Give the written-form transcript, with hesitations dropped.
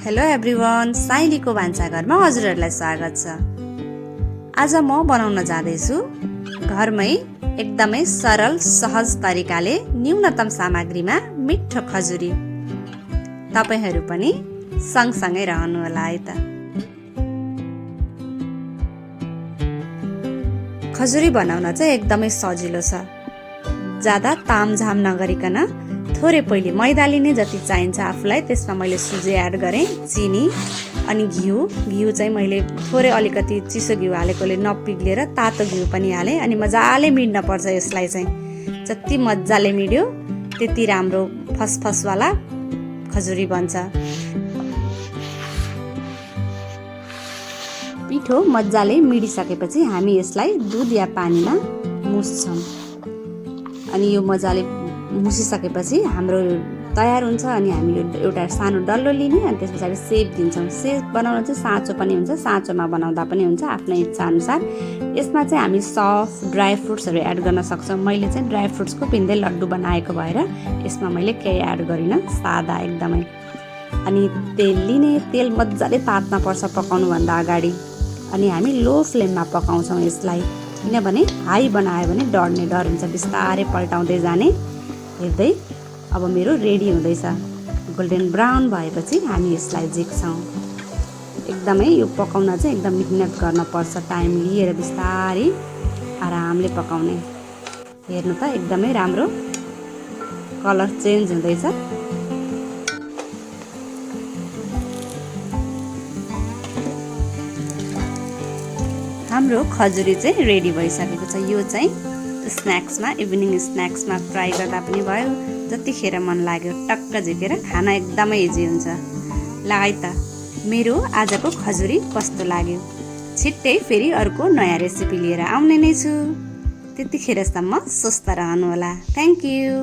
Hello everyone, साइलीको भान्साघरमा हजुरहरूलाई स्वागत छ। आज म बनाउन जाँदैछु घरमै एकदमै सरल सहज तरिकाले न्यूनतम सामग्रीमा मिठो खजुरी। तपाईहरू पनि सँगसँगै रहनुहोला है त। खजुरी बनाउन चाहिँ एकदमै सजिलो छ। ज्यादा तामझाम नगरिकन थोरै पहिले मैदा लिने जति चाहिन्छ आफूलाई, त्यसमा मैले सुजी एड गरेँ, चिनी अनि घिउ चाहिँ मैले थोरै अलिकति चिसो घिउ हालेकोले नपिग्लेर तातो घिउ पनि हालेँ। अनि मजाले मिड्न पर्छ यसलाई चाहिँ। जति मजाले मिड्यो त्यति राम्रो फसफसवाला खजुरी बन्छ। पिठो मजाले मिडिसकेपछि हामी यसलाई दुध या पानीमा मुस्छौँ। अनि यो मजाले मुसिसकेपछि हाम्रो तयार हुन्छ। अनि हामी एउटा सानो डल्लो लिने अनि त्यस पछाडि सेप दिन्छौँ। सेप बनाउन चाहिँ साँचो पनि हुन्छ, साँचोमा बनाउँदा पनि हुन्छ आफ्नो इच्छा अनुसार। यसमा चाहिँ हामी सफ्ट ड्राई फ्रुट्सहरू एड गर्न सक्छौँ। मैले चाहिँ ड्राई फ्रुट्सको पिँधै लड्डु बनाएको भएर यसमा मैले केही एड गरिनँ, सादा एकदमै। अनि तेल लिने, तेल मजाले तात्न पर्छ पकाउनुभन्दा अगाडि। अनि हामी लो फ्लेममा पकाउँछौँ यसलाई, किनभने हाई बनायो भने डढ्ने डर हुन्छ। बिस्तारै पल्टाउँदै जाने हेर्दै। अब मेरो रेडी हुँदैछ। गोल्डन ब्राउन भएपछि हामी यसलाई झिक्छौँ। एकदमै यो पकाउन चाहिँ एकदम मिहिनेत गर्न पर्छ, टाइम लिएर बिस्तारै आरामले पकाउने। हेर्नु त एकदमै राम्रो कलर चेन्ज हुँदैछ। हाम्रो खजुरी चाहिँ रेडी भइसकेको छ। यो चाहिँ स्न्याक्समा, इभिनिङ स्न्याक्समा फ्राई गर्दा पनि भयो, जतिखेर मन लाग्यो टक्क झिकेर खान एकदमै इजी हुन्छ। ल है त, मेरो आजको खजुरी कस्तो लाग्यो? छिट्टै फेरि अर्को नयाँ रेसिपी लिएर आउने नै छु। त्यतिखेरसम्म स्वस्थ रहनुहोला। Thank you.